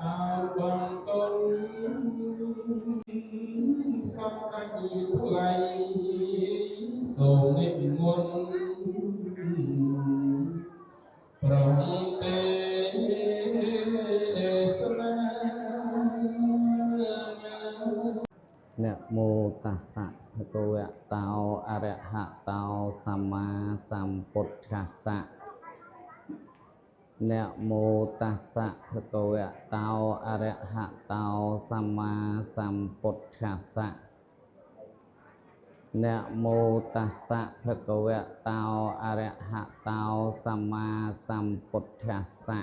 អោបង្គំសម្ដេចថ្លៃសូមនិមន្តប្រហទេសនា នមោតស្សៈភគវៈតោអរហតោសម្មាសម្ពុទ្ធស្សៈនមោតស្សៈភគវៈតោអរហតោសម្មាសម្ពុទ្ធស្សៈនមោតស្សៈភគវៈតោអរហតោសម្មាសម្ពុទ្ធស្សៈ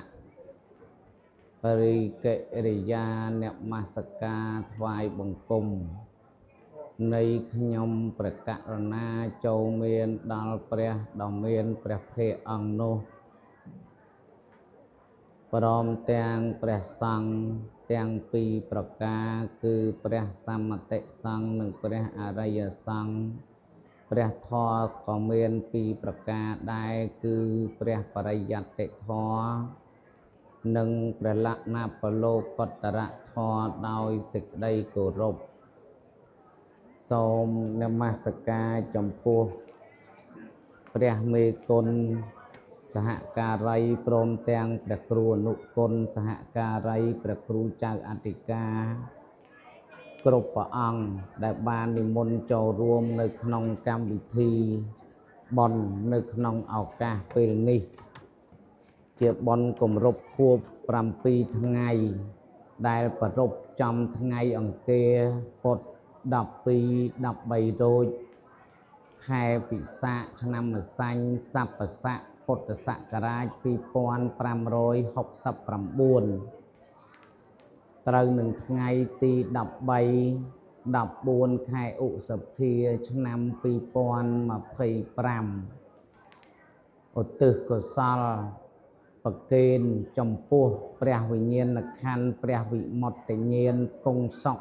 បរិកិរិយានមស្ការថ្វាយបង្គំនៃខ្ញុំព្រះករុណាចូលមានដល់ព្រះដ៏មានព្រះភ័ក្ត្រអង្គនោះព្រមទាំងព្រះសង្ឃទាំងពីរប្រការគឺព្រះសមតិសង្ឃនិងព្រះអរិយសង្ឃព្រះធម៌ក៏មានពីរប្រការដែរគឺព្រះបរិយត្តិធម៌និងព្រះលក្ខណបលោកតរធម៌ដោយសេចក្តីគោរពសូមនមស្ការចំពោះព្រះមេគុណសហការីព្រមទាំងព្រះគ្រូអនុគុណសហការីព្រះគ្រូចៅអធិការគ្រប់ព្រះអង្គដែលបាននិមន្តចូលរួមនៅក្នុងកម្មវិធីបុណ្យនៅក្នុងឱកាសពេលនេះជាបុណ្យគម្រប់ខួប7ថ្ងៃដែលប្រារព្ធចំថ្ងៃអង្គារពុទ្ធ12 13រោចខែពិសាខឆ្នាំម្សាញ់សัพពស័កពុទ្ធសករាជ2569ត្រូវនឹងថ្ងៃទី13 14ខែឧសភាឆ្នាំ2025ឧទ្ទិសកុសលប្រគេនចំពោះព្រះវិញ្ញាណក្ខន្ធព្រះវិមុតតិញ្ញាណគង់សុខ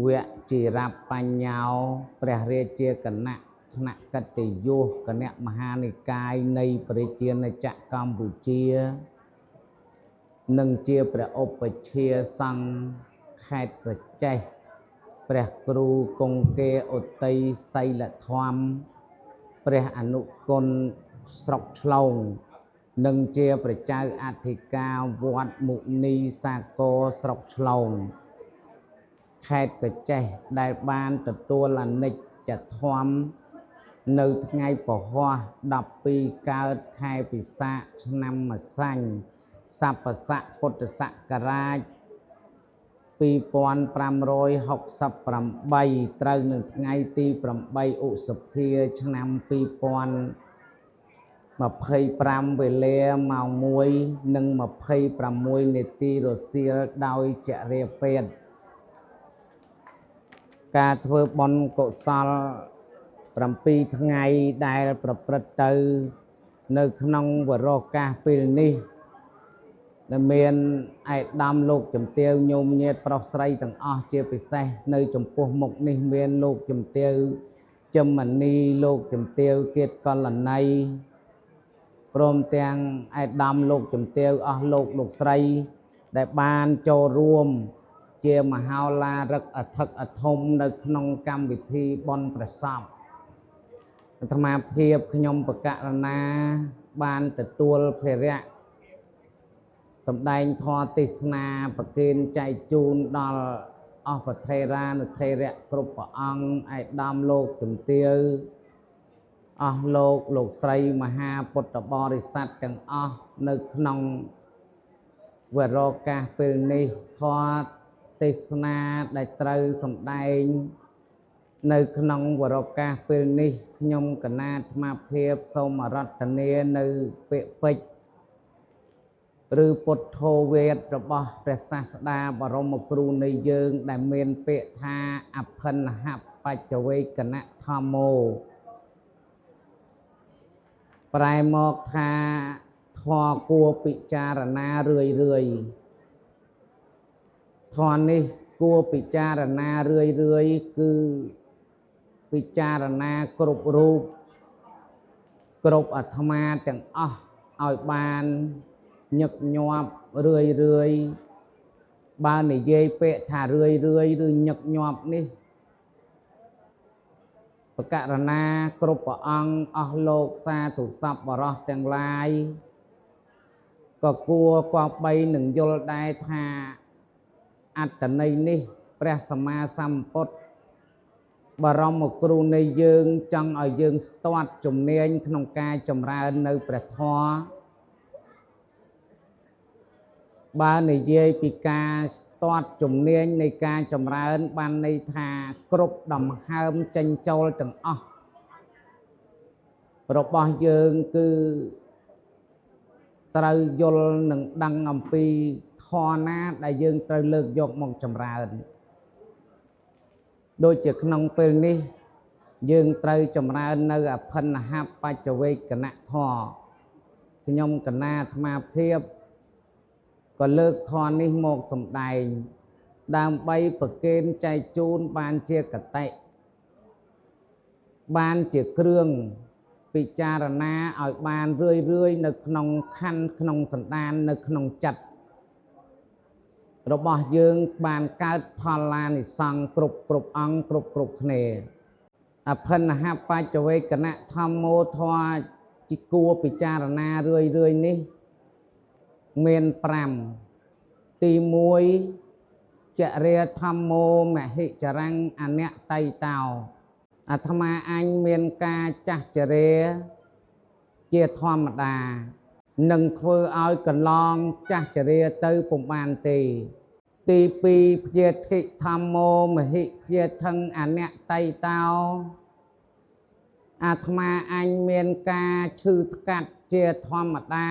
វជិរបញ្ញោព្រះរាជាគណៈថ្នាក់កិត្តិយសគណៈមហានិកាយនៃប្រជាណាចក្រកម្ពុជានិងជាព្រះឧបជ្ឈាយសង្ឃខេត្តក្រចេះព្រះគ្រូគង្គាឧតីសីលធម្មព្រះអនុគុណស្រុកឆ្លងនិងជាព្រះចៅអធិការវត្តមុនីសាគរស្រុកឆ្លងខេត្តក្រចេះដែលបានទទួលអនិច្ចធម៌នៅថ្ងៃពហុ12កើតខែពិសាខឆ្នាំម្សាញ់សัพពស័កពុទ្ធសករាជ2568ត្រូវនឹងថ្ងៃទី8ឧសភាឆ្នាំ2025វេលាម៉ោង1:26នាទីរសៀលដោយចរិយាពេទ្យការធ្វើបុណ្យកុសល7ថ្ងៃដែលប្រព្រឹត្តទៅនៅក្នុងវរោកាសពេលនេះដែលមានឯកឧត្តមលោកជំទាវញោមញាតប្រុសស្រីទាំងអស់ជាពិសេសនៅចំពោះមុខនេះមានលោកជំទាវជឹមមនីលោកជំទាវគៀតកលណីព្រមទាំងឯកឧត្តមលោកជំទាវអស់លោកលោកស្រីដែលបានចូលរួមជាមហោឡារឹកអធិកអធមនៅក្នុងកម្មវិធីបុណ្យប្រសពអាត្មាភាពខ្ញុំបកករណាបានទទួលភារៈសម្ដែងធម៌ទេសនាប្រគេនចែកជូនដល់អស់ប្រថេរានុថេរៈគ្រប់ព្រះអង្គឯកឧត្តមលោកជំទាវអស់លោកលោកស្រីមហាពុទ្ធបរិស័ទទាំងអស់នៅក្នុងវរោកាសពេលនេះធម៌ទេសនាដែលត្រូវសម្ដែងនៅក្នុងវរោកាសពេលនេះខ្ញុំកណាអាត្មាភាពសូមអរតនានៅពាក្យពេចន៍ឬពុទ្ធោវេទរបស់ព្រះសាស្តាបរមគ្រូនៃយើងដែលមានពាក្យថាអភិនហបច្ចវេកណធម្មោប្រែមកថាធម៌គួរពិចារណារឿយរឿយធម៌នេះគួរពិចារណារឿយរឿយគឺពិចារណាគ្រប់រូបគ្រប់អាត្មាទាំងអស់ឲ្យបានញឹកញាប់រឿយរឿយ បើនិយាយពាក្យថារឿយរឿយឬញឹកញាប់នេះបករណាគ្រប់ព្រះអង្គអស់លោកសាធុសពបរោះទាំងឡាយក៏គួរគប្បីនឹងយល់ដែរថាអត្តន័យនេះព្រះសម្មាសម្ពុទ្ធបរមគ្រូនៃយើងចង់ឲ្យយើងស្ទាត់ជំនាញក្នុងការចម្រើននៅព្រះធម៌បើនិយាយពីការស្ទាត់ជំនាញនៃការចម្រើនបានន័យថាគ្រប់ដង្ហើមចេញចូលទាំងអស់របស់យើងគឺត្រូវយល់និងដឹងអំពីធម៌ណាដែលយើងត្រូវលើកយកមកចម្រើនដូចជាក្នុងពេលនេះយើងត្រូវចម្រើននៅអភិនហបច្ចវេកណធម៌ខ្ញុំកណាអាត្មាភាពក៏លើកធម៌នេះមកសម្ដែងដើម្បីប្រគេនចែកជូនបានជាកតិបានជាគ្រឿងពិចារណាឲ្យបានរឿយរឿយនៅក្នុងខណ្ឌក្នុងសន្តាននៅក្នុងចិត្តរបស់យើងបានកើតផលឡានិសង្សគ្រប់គ្រប់អង្គគ្រប់គ្រប់គ្នាអភិនហបច្ចវេកណធម្មោធម៌ជាគួរពិចារណារឿយរឿយនេះមាន5ទី1ចរិយធម្មោមហិចរੰអនតៃតោអាត្មាអញមានការចាស់ចរាជាធម្មតានឹងធ្វើឲ្យកន្លងចាស់ចរាទៅពុំបានទេទី2ព្យាធិធម្មោមហិព្យាធឹងអនតៃតោអាត្មាអញមានការឈឺថ្កាត់ជាធម្មតា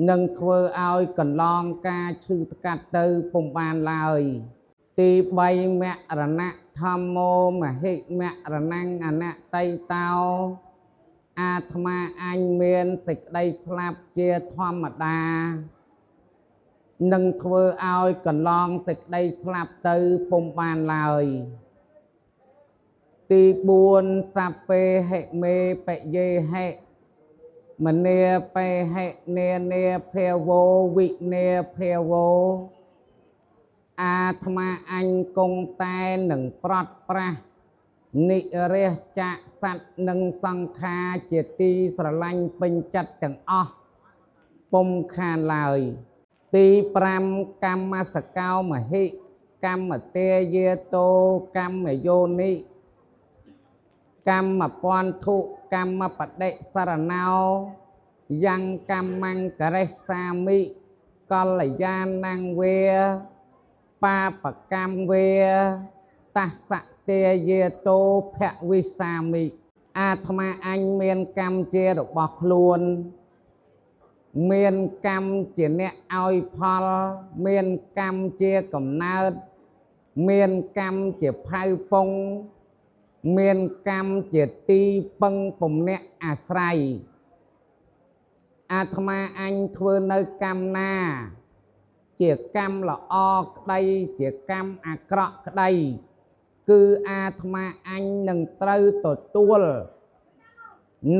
នឹងធ្វើឲ្យកន្លងការឈឺថ្កាត់ទៅពុំបានឡើយទី3មរណៈធម្មោមហិមរណੰអនតៃតោអាត្មាអញមានសេចក្តីស្លាប់ជាធម្មតានឹងធ្វើឲ្យកន្លងសេចក្តីស្លាប់ទៅពុំបានឡើយទី4សព្វេហិមេបយេហិមនាបេហិនានាភាវោវិនាភាវោអាត្មាអញគង់តែនឹងប្រត់ប្រាស់និរះចាកសត្វនិងសង្ខារជាទីស្រឡាញ់ពេញចិត្តទាំងអស់ពុំខានឡើយទី5កម្មសកោមហិកម្មទេយាតោកម្មយោនិកម្មពន្ធុកម្មបដិសរណោយ៉ាងកម្មង្ករេសាមិកល្យាណង្វេបាបកម្មវេតសៈទេយាតោភវិសាមិអាត្មាអញមានកម្មជារបស់ខ្លួនមានកម្មជាអ្នកឲ្យផលមានកម្មជាកំណើតមានកម្មជាផៅពងមានកម្មជាទីពឹងពំនាក់អាស្រ័យអាត្មាអញធ្វើនៅកម្មណាជាកម្មល្អក្តីជាកម្មអាក្រក់ក្តីគឺអាត្មាអញនឹងត្រូវទទួល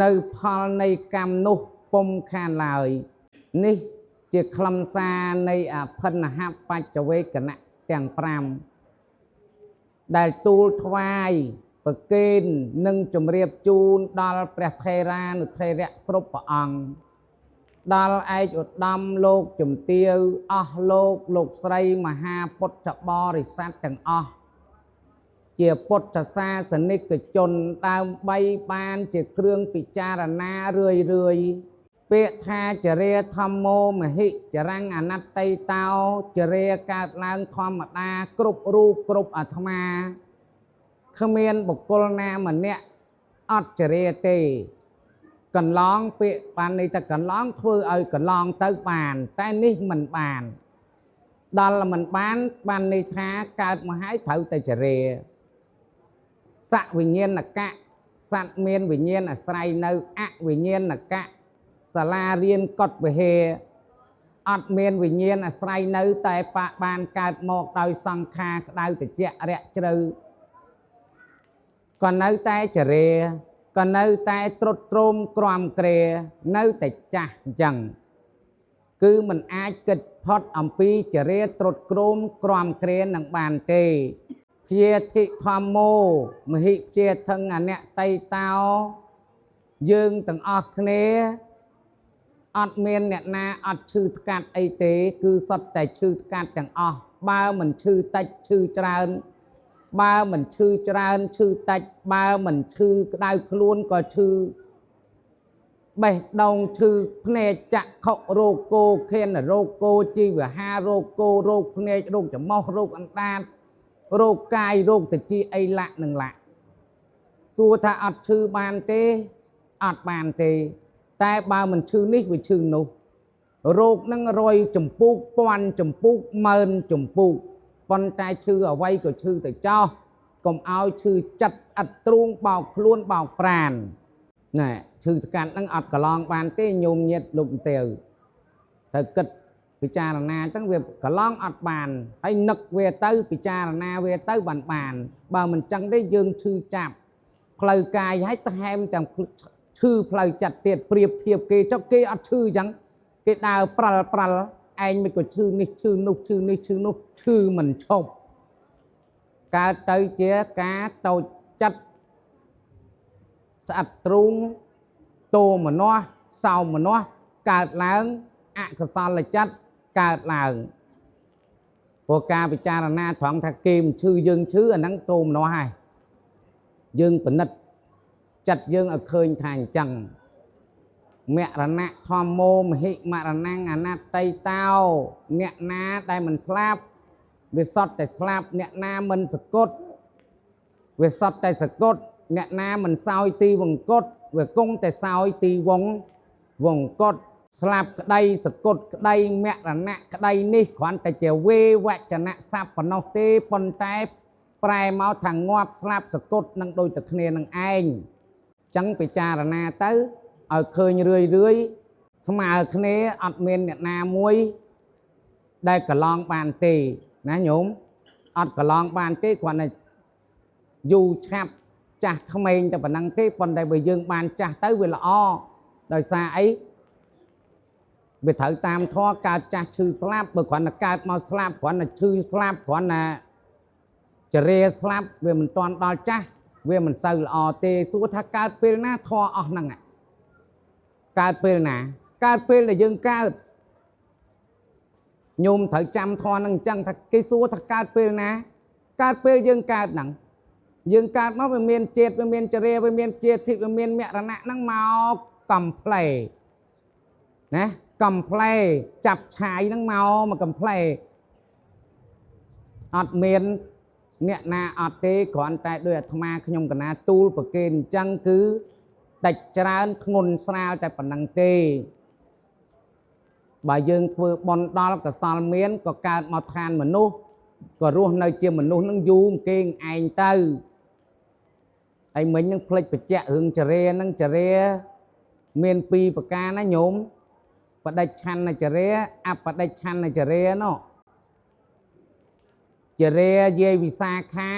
នៅផលនៃកម្មនោះពុំខានឡើយនេះជាខ្លឹមសារនៃអភិនហបច្ចវេកណៈទាំង5ដែលទូលថ្វាយប្រគេននិងជម្រាបជូនដល់ព្រះថេរានុថេរៈគ្រប់ព្រះអង្គដល់ឯកឧត្តមលោកជំទាវអស់លោកលោកស្រីមហាពុទ្ធបរិស័ទទាំងអស់ជាពុទ្ធសាសនិកជនដើម្បីបានជាគ្រឿងពិចារណារឿយរឿយពាក្យថាចរិយធម្មោមហិចរੰអនត្តៃតោចរិយកើតឡើងធម្មតាគ្រប់រូបគ្រប់អាត្មាគ្មានបុគ្គលណាម្នាក់អត់ចរិយទេកន្លងពាក្យបានន័យថាកន្លងធ្វើឲ្យកន្លងទៅបានតែនេះមិនបានដល់មិនបានបានន័យថាកើតមកហើយត្រូវតែចរិយសវិញ្ញាណកៈសត្វមានវិញ្ញាណអាស្រ័យនៅអវិញ្ញាណកៈសាលារៀនកុដវិហារអត់មានវិញ្ញាណអាស្រ័យនៅតែបាក់បានកើតមកដោយសង្ខារក្តៅត្រជាក់រាក់ជ្រៅក៏នៅតែចរិយក៏នៅតែត្រុតត្រោមក្រំគ្រានៅតែចាស់អញ្ចឹង គឺមិនអាចគិតផុតអំពីចរិយាត្រុតក្រោមក្រំគ្រានឹងបានទេ ជាធិធម្មោមហិជាថឹងអនតៃតោ យើងទាំងអស់គ្នាអត់មានអ្នកណាអត់ឈឺថ្កាត់អីទេ គឺសុទ្ធតែឈឺថ្កាត់ទាំងអស់ បើមិនឈឺតិចឈឺច្រើន បើមិនឈឺច្រើនឈឺតិច បើមិនឈឺក្តៅខ្លួនក៏ឈឺបេះដូង ឈឺភ្នែក ចក្ខុរោគគោ ខេនរោគគោ ជីវហារោគគោ រោគភ្នែក រោគច្រមុះ រោគអណ្ដាត រោគកាយ រោគតិចអីលាក់នឹងលាក់។ សួរថាអត់ឈឺបានទេ? អត់បានទេ តែបើមិនឈឺនេះវាឈឺនោះ រោគនឹងរយចម្ពោះ ពាន់ចម្ពោះ ម៉ឺនចម្ពោះ ប៉ុន្តែឈឺអ្វីក៏ឈឺទៅចោះ កុំឲ្យឈឺចិត្តស្អិតទ្រូង បោកខ្លួនបោកប្រានណែ។ ឈឺថ្កាត់ហ្នឹងអត់កឡងបានទេញោមញាតលោកទេវ ត្រូវគិតពិចារណាអញ្ចឹង វាកឡងអត់បាន ហើយនឹកវាទៅ ពិចារណាវាទៅបានបាន បើមិនចឹងទេយើងឈឺចាប់ផ្លូវកាយ ហើយថែមទាំងឈឺផ្លូវចិត្តទៀត។ ប្រៀបធៀបគេចុះ គេអត់ឈឺអញ្ចឹង គេដើរប្រាល់ប្រាល់ ឯងមិនក៏ឈឺនេះឈឺនោះ ឈឺនេះឈឺនោះ ឈឺមិនឈប់ កើតទៅជាការតូចចិត្តស្អិតទ្រូង ទោមនស្សសោមនស្សកើតឡើង អកុសលចិត្តកើតឡើង ព្រោះការពិចារណាត្រង់ថាគេមិនឈឺយើងឈឺ អាហ្នឹងទោមនស្សហើយ។ យើងពិនិត្យចិត្តយើងឲ្យឃើញថាអញ្ចឹង មរណៈធម្មោមហិមរណងអនត្តៃតោ អ្នកណាដែលមិនស្លាប់វាសតតែស្លាប់ អ្នកណាមិនសគត់វាសតតែសគត់ អ្នកណាមិនសោយទីវង្គតវាគង់តែសោយទីវងវង្គត។ ស្លាប់ក្តី សគត់ក្តី មរណៈក្តី នេះគ្រាន់តែជាវេវចនៈស័ព្ទប៉ុណ្ណោះទេ ប៉ុន្តែប្រែមកថាងាប់ ស្លាប់ សគត់នឹងដូចតែគ្នានឹងឯង។ ចឹងពិចារណាទៅឲ្យឃើញរឿយរឿយស្មើគ្នា អត់មានអ្នកណាមួយដែលកឡងបានទេណាញោម អត់កឡងបានទេ គ្រាន់តែយូរឆាប់ចាស់ក្មេងតែប៉ុណ្ណឹងទេ។ ប៉ុន្តែបើយើងបានចាស់ទៅវាល្អ ដោយសារអីវាត្រូវតាមធម៌ កើតចាស់ឈឺស្លាប់។ បើគ្រាន់តែកើតមកស្លាប់ គ្រាន់តែឈឺស្លាប់ គ្រាន់តែចរាស្លាប់ វាមិនទាន់ដល់ចាស់ វាមិនសូវល្អទេ។ សួរថាកើតពេលណាធម៌អស់ហ្នឹងកើតពេលណា? កើតពេលដែលយើងកើត។ ញោមត្រូវចាំធម៌ហ្នឹងអញ្ចឹង ថាគេសួរថាកើតពេលណា? កើតពេលយើងកើតហ្នឹង។ យើងកើតមកវាមានជាតិ វាមានចរិយា វាមានជាតិ វាមានមរណៈហ្នឹងមកកំផ្លែណា កំផ្លែចាប់ឆាយហ្នឹងមកកំផ្លែ អត់មានអ្នកណាអត់ទេ។ គ្រាន់តែដោយអាត្មាខ្ញុំកណាទូលប្រគេនអញ្ចឹង គឺតិចច្រើនធ្ងន់ស្រាលតែប៉ុណ្ណឹងទេ។ បើយើងធ្វើបុណ្យដល់កសលមាន ក៏កើតមកឋានមនុស្ស ក៏រស់នៅជាមនុស្សនឹងយូរគេងឯងទៅ។ ហើយមិញនឹងផ្លិចបច្ចៈរឿងចរិយានឹង ចរិយាមានពីរប្រការណាញោម បដិឆន្ទចរិយា អបដិឆន្ទចរិយានោះ ចរិយាយាយវិសាខា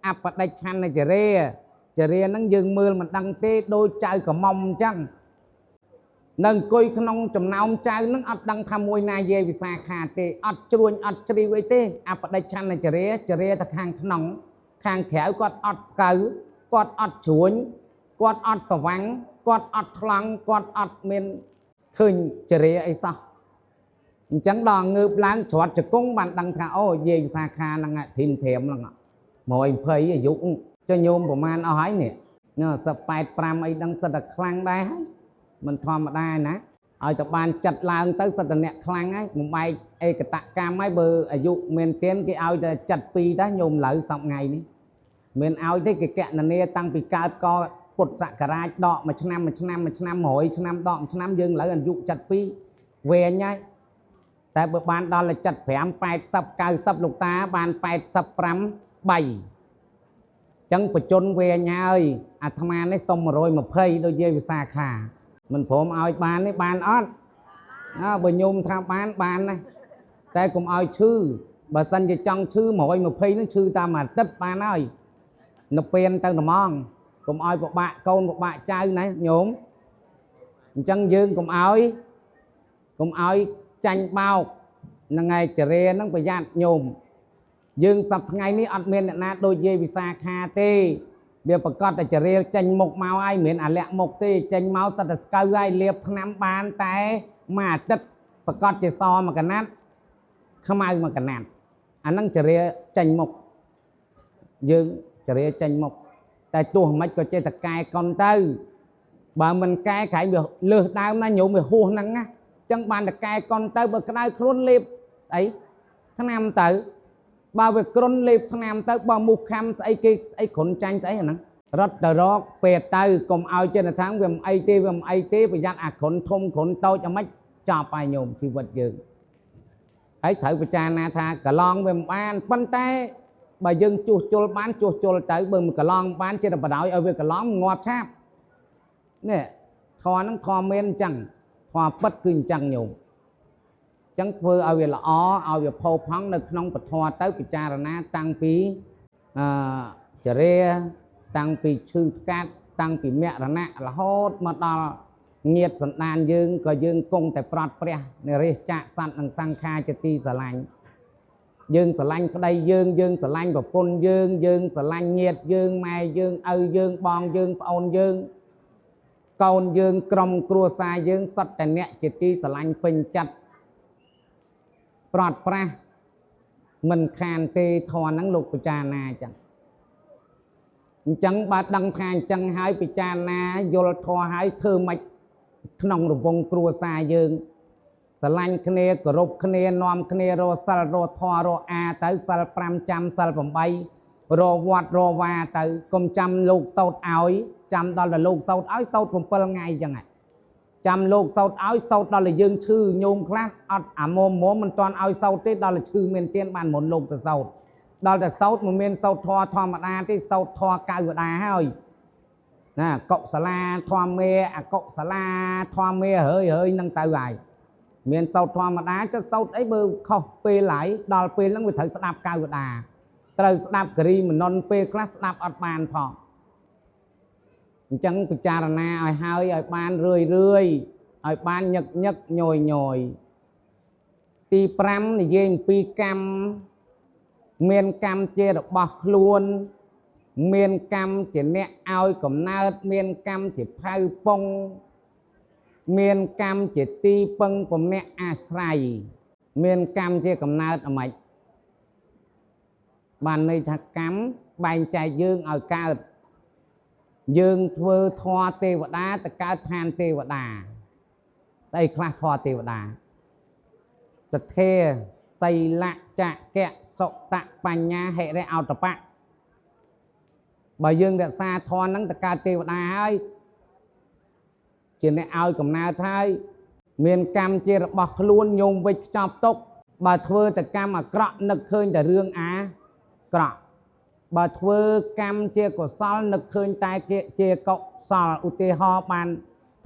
អបដិឆន្ទចរិយា ចរិយាហ្នឹងយើងមើលមិនដឹងទេ ដូចចៅក្រមុំអញ្ចឹង នៅអង្គុយក្នុងចំណោមចៅហ្នឹង អត់ដឹងថាមួយណាយាយវិសាខាទេ អត់ជ្រួញអត់ជ្រាវអីទេ។ អបដិឆន្ទចរិយា ចរិយាទៅខាងក្នុង ខាងក្រៅគាត់អត់ស្កៅ គាត់អត់ជ្រួញ គាត់អត់ស្វាំង គាត់អត់ថ្លង់ គាត់អត់មានឃើញចរិយាអីសោះ។ អញ្ចឹងដល់ងើបឡើងច្រត់ជង្គង់ បានដឹងថាអូយាយវិសាខាហ្នឹងធីនធៀមហ្នឹង 120 អាយុចុះញោមប្រហែលអស់ហើយនេះ 85 អីដឹង សិតតែខ្លាំងដែរហើយ មិនធម្មតាណា ឲ្យតែបានចិត្តឡើងទៅសិតតែអ្នកខ្លាំងហើយ បំបែកឯកតកម្មហើយ។ បើអាយុមានទៀនគេឲ្យតែ72 តាញោម ឡូវសប្ថ្ងៃនេះមានឲ្យទេ គេកណនាតាំងពីកើតកពុទ្ធសករាជ ដកមួយឆ្នាំមួយឆ្នាំមួយឆ្នាំ 100ឆ្នាំដកមួយឆ្នាំ យើងឥឡូវអាយុ72វែងហើយ តែបើបានដល់75 80 90 លោកតាបាន85 3 ចឹងបជនវែងហើយ។ អាត្មានេះសុំ120 ដូចយាយវិសាខា មិនព្រមឲ្យបាននេះបានអត់? អើបើញោមថាបានបានណា តែកុំឲ្យឈឺ។ បើសិនជាចង់ឈឺ120នឹងឈឺតាមអាទិត្យបានហើយ នៅពៀនទៅត្មង កុំឲ្យពិបាកកូនពិបាកចៅណាញោម។ អញ្ចឹងយើងកុំឲ្យ ចាញ់បោកហ្នឹងហើយចរាហ្នឹងប្រយ័ត្នញោមយើងសប្ថ្ងៃនេះអត់មានអ្នកណាដូចយាយវិសាខាទេវាប្រកាសតែចរាចេញមុខមកហើយមិនមែនអាលាក់មុខទេចេញមកសិតតែស្កៅហើយលាបថ្នាំបានតែមួយអាទិត្យប្រកាសជាសមួយកណាត់ខ្មៅមួយកណាត់អាហ្នឹងចរាចេញមុខយើងចរាចេញមុខតែទោះមិនក៏ចេះតែកែកុនទៅបើមិនកែក្រែងវាលើសដើមណាញោមវាហួសហ្នឹងណាចឹងបានតែកែកុនទៅបើក្តៅខ្លួនលេបស្អីថ្នាំទៅបើវាគ្រុនលេបថ្នាំទៅបើមូសខាំស្អីគេស្អីគ្រុនចាញ់ស្អីអាហ្នឹងរត់ទៅរកពេទ្យទៅកុំឲ្យចិត្តថាវាមិនអីទេវាមិនអីទេប្រយ័ត្នអាគ្រុនធំគ្រុនតូចអាម៉េចចប់ហើយញោមជីវិតយើងហើយត្រូវពិចារណាថាកឡងវាមិនបានប៉ុន្តែបើយើងជួសជុលបានជួសជុលទៅបើមិនកឡងបានចិត្តបដ ாய் ឲ្យវាកឡងងាប់ឆាប់នេះធម៌ហ្នឹងធម៌មានអញ្ចឹងធម៌ពិតគឺអញ្ចឹងញោមចឹងធ្វើឲ្យវាល្អឲ្យវាផូរផង់នៅក្នុងពធទៅពិចារណាតាំងពីចរាតាំងពីឈឺថ្កាត់តាំងពីមរណៈរហូតមកដល់ញាតសន្តានយើងក៏យើងគង់តែប្រត់ព្រះនិរិះចាកសត្វនិងសង្ខារជាទីស្រឡាញ់យើងស្រឡាញ់ប្តីយើងយើងស្រឡាញ់ប្រពន្ធយើងយើងស្រឡាញ់ញាតយើងម៉ែយើងឪយើងបងយើងប្អូនយើងកូនយើងក្រុមគ្រួសារយើងសុទ្ធតែអ្នកជាទីស្រឡាញ់ពេញចិត្តប្រត់ប្រាស់មិនខានទេធម៌ហ្នឹងលោកពិចារណាចឹងអញ្ចឹងបើដឹងថាអញ្ចឹងហើយពិចារណាយល់ធម៌ហើយធ្វើម៉េចក្នុងរង្វង់គ្រួសារយើងស្រឡាញ់គ្នាគោរពគ្នានាំគ្នារកសិលរកធម៌រកអាទៅសិល5ចាំសិល8រកវត្តរកវាទៅកុំចាំលោកសោតឲ្យចាំដល់តែលោកសោតឲ្យសោត7ថ្ងៃអញ្ចឹងចាំលោកសោតឲ្យសោតដល់តែយើងឈឺញោមខ្លះអត់អាមុំមុំមិនទាន់ឲ្យសោតទេដល់តែឈឺមានទៀនបានមុនលោកទៅសោតដល់តែសោតមិនមានសោតធម៌ធម្មតាទេសោតធម៌កៅវតាហើយណាកុសលាធម្មាអកុសលាធម្មាហើយហើយនឹងទៅហើយមានសោតធម្មតាចុះសោតអីបើខុសពេលហើយដល់ពេលហ្នឹងវាត្រូវស្ដាប់កៅវតាត្រូវស្ដាប់គិរីមនន្តពេលខ្លះស្ដាប់អត់បានផងអញ្ចឹងពិចារណាឲ្យហើយឲ្យបានរឿយរឿយឲ្យបានញឹកញឹកញយញយទី5និយាយអំពីកម្មមានកម្មជារបស់ខ្លួនមានកម្មជាអ្នកឲ្យកំណើតមានកម្មជាផៅពងមានកម្មជាទីពឹងពំនាក់អាស្រ័យមានកម្មជាកំណើតអាម៉េចបានន័យថាកម្មបែងចែកយើងឲ្យកើតយើងធ្វើធម៌ទេវតាទៅកើតឋានទេវតាស្អីខ្លះធម៌ទេវតាសទ្ធាសីលៈចកៈសុតៈបញ្ញាហិរិអោតបៈបើយើងរក្សាធម៌ហ្នឹងទៅកើតទេវតាហើយជាអ្នកឲ្យកំណើតហើយមានកម្មជារបស់ខ្លួនញោមវិចខ្ចប់ទុកបើធ្វើតែកម្មអាក្រក់នឹកឃើញតែរឿងអាក្រក់បើធ្វើកម្មជាកុសលនឹកឃើញតែជាកុសលឧទាហរណ៍បាន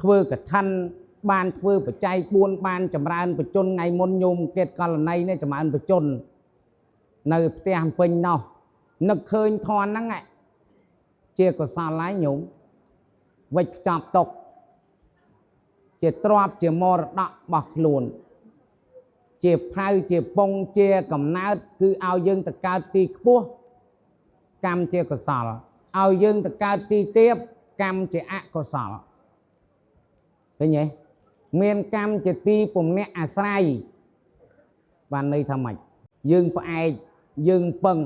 ធ្វើកឋិនបានធ្វើបច្ច័យ4បានចម្រើនបជនថ្ងៃមុនញោមកេតកលណីនេះចម្រើនបជននៅផ្ទះពេញនោះនឹកឃើញធម៌ហ្នឹងជាកុសលហើយញោមវិចខ្ចប់ទុកជាទ្រព្យជាមរតករបស់ខ្លួនជាផៅជាពងជាកំណើតគឺឲ្យយើងទៅកើតទីខ្ពស់កម្មជាកុសលឲ្យយើងទៅកើតទីទាបកម្មជាអកុសលឃើញទេមានកម្មជាទីពំនាក់អាស្រ័យបានន័យថាម៉េចយើងផ្អែកយើងពឹង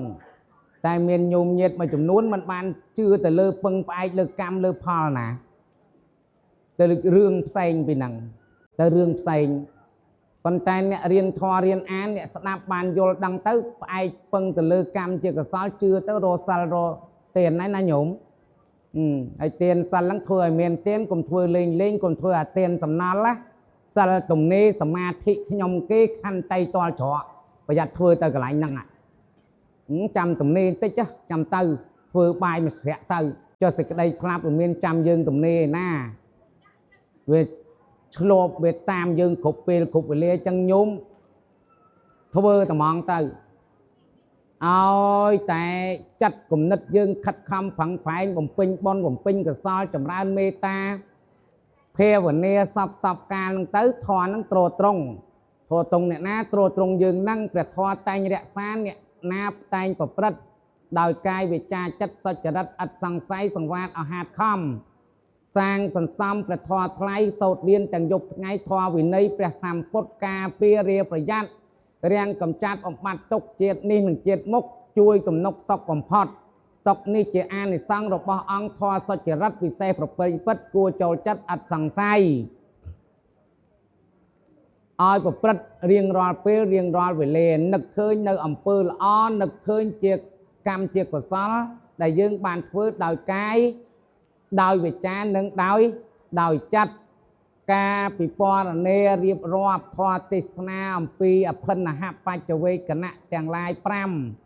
តែមានញោមញាតមួយចំនួនមិនបានជឿទៅលើពឹងផ្អែកលើកម្មលើផលណាទៅរឿងផ្សេងពីហ្នឹងទៅរឿងផ្សេងប៉ុន្តែអ្នករៀនធម៌រៀនអានអ្នកស្ដាប់បានយល់ដឹងទៅផ្អែកពឹងទៅលើកម្មជាកុសលជឿទៅរកសិលរកទានណាញោមហើយទានសិលហ្នឹងធ្វើឲ្យមានទានកុំធ្វើលេងលេងកុំធ្វើអាទានសំណល់ណាសិលទំនេរសមាធិខ្ញុំគេខន្តីតលច្រកប្រយ័ត្នធ្វើទៅកន្លែងហ្នឹងចាំទំនេរបន្តិចចាំទៅធ្វើបាយមួយស្រាក់ទៅចុះសេចក្តីស្លាប់វាមានចាំយើងទំនេរណាវាឆ្លប់វាតាមយើងគ្រប់ពេលគ្រប់វេលាចឹងញោមធ្វើត្មងទៅឲ្យតែចាត់គំនិតយើងខិតខំប្រឹងប្រែងបំពេញបុណ្យបំពេញកុសលចម្រើនមេត្តាភាវនាសពសពកាលហ្នឹងទៅធម៌ហ្នឹងទ្រទ្រង់ ធម៌ត្រង់អ្នកណាទ្រទ្រង់យើងនឹងព្រះធម៌តែងរក្សាអ្នកណាតែងប្រព្រឹត្តដោយកាយវាចាចិត្តសុចរិតឥតសង្ស័យសង្វាតអហាតខំសាងសន្សំព្រះធម៌ថ្លៃសូត្ររៀនទាំងយប់ថ្ងៃធម៌វិន័យព្រះសម្ពុទ្ធការពាររាប្រយ័ត្នរាំងកំចាត់បំបត្តិទុក្ខជាតិនេះនិងជាតិមុខជួយទំនុកសុខបំផុតសុខនេះជាអានិសង្សរបស់អង្គធម៌សុចរិតពិសេសប្រពៃពិតគួរចូលចិត្តឥតសង្ស័យឲ្យប្រព្រឹត្តរៀងរាល់ពេលរៀងរាល់វេលានឹកឃើញនៅអំពើល្អនឹកឃើញជាកម្មជាកុសលដែលយើងបានធ្វើដោយកាយដោយវិចារនិងដោយចិត្តការពិពណ៌នារៀបរាប់ធម៌ទេសនាអំពីអភិនហបច្ចវេកណៈទាំងឡាយ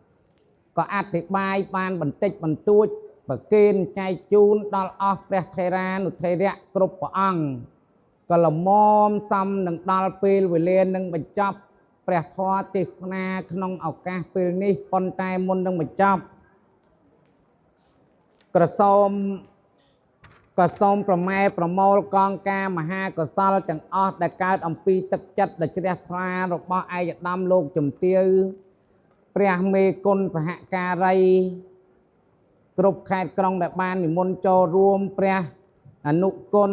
5ក៏អធិប្បាយបានបន្តិចបន្តួចប្រគេនចែកជូនដល់អស់ព្រះថេរានុថេរៈគ្រប់ព្រះអង្គក៏ល្មមសមនឹងដល់ពេលវេលានឹងបញ្ចប់ព្រះធម៌ទេសនាក្នុងឱកាសពេលនេះប៉ុន្តែមុននឹងបញ្ចប់ក្រសូមក៏សូមប្រម៉ែប្រមូលកងការមហាកុសលទាំងអស់ដែលកើតអំពីទឹកចិត្តដ៏ជ្រះថ្លារបស់ឯកឧត្តមលោកជំទាវព្រះមេគុណសហការីគ្រប់ខេត្តក្រុងដែលបាននិមន្តចូលរួមព្រះអនុគុណ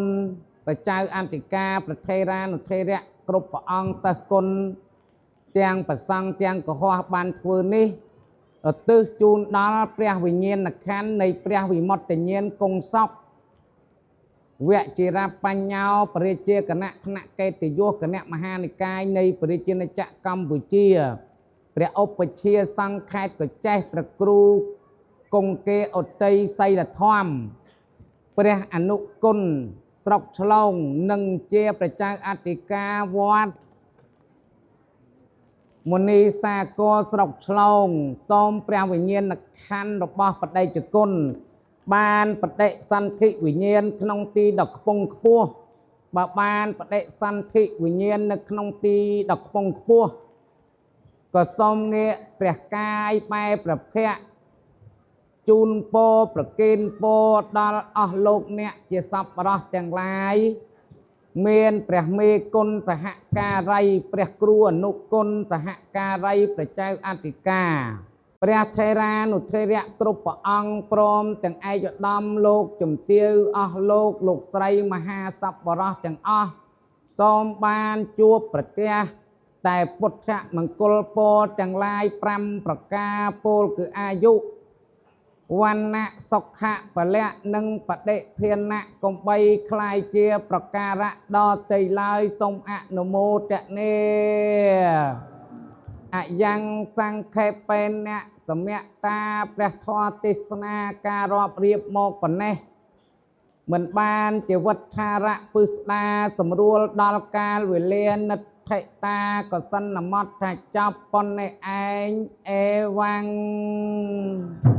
ព្រះចៅអធិការព្រះថេរានុថេរៈគ្រប់ព្រះអង្គសិស្សគុណទាំងប្រសង់ទាំងកុហកបានធ្វើនេះឧទ្ទិសជូនដល់ព្រះវិញ្ញាណក្ខន្ធនៃព្រះវិមុតតិញ្ញាណគង់សុខវជិរបញ្ញោព្រះជាគណៈថ្នាក់កិត្តិយសគណៈមហានិកាយនៃព្រះរាជាណាចក្រកម្ពុជាព្រះឧបជាសង្ឃខេត្តកោះចេះព្រះគ្រូគង្គេឧតីសីលធម្មព្រះអនុគុណស្រុកឆ្លងនិងជាព្រះចៅអធិការវត្តមុនីសាគរស្រុកឆ្លងសូមព្រះវិញ្ញាណក្ខន្ធរបស់បដិជគុណបានបដិសន្ធិវិញ្ញាណក្នុងទីដ៏ខ្ពង់ខ្ពស់បើបានបដិសន្ធិវិញ្ញាណនៅក្នុងទីដ៏ខ្ពង់ខ្ពស់ក៏សូមងាកព្រះកាយបែរព្រះភ័ក្ត្រជូនពរប្រគេនពរដល់អស់លោកអ្នកជាសប្បុរសទាំងឡាយមានព្រះមេគុណសហការីព្រះគ្រូអនុគុណសហការីព្រះចៅអធិការព្រះថេរានុថេរៈគ្រប់ព្រះអង្គព្រមទាំងឯកឧត្តមលោកជំទាវអស់លោកលោកស្រីមហាសប្បុរសទាំងអស់សូមបានជួបប្រទះតែពុទ្ធមង្គលពរទាំងឡាយ5ប្រការពោលគឺអាយុវណ្ណៈសុខៈពលៈនិងបដិភាណៈកុំបីคล้ายជាប្រការៈដទៃឡើយសូមអនុមោទនាអយ៉ាងសង្ខេបេនៈសមតាព្រះធម៌ទេសនាការរាប់រៀបមកប៉ុណ្ណេះមិនបានជាវត្ថារៈពឹស្ដាសម្រួលដល់កាលវេលានិដ្ឋិតាកសិនមត់ថាចប់ប៉ុណ្ណេះឯងអេវ៉ាំង។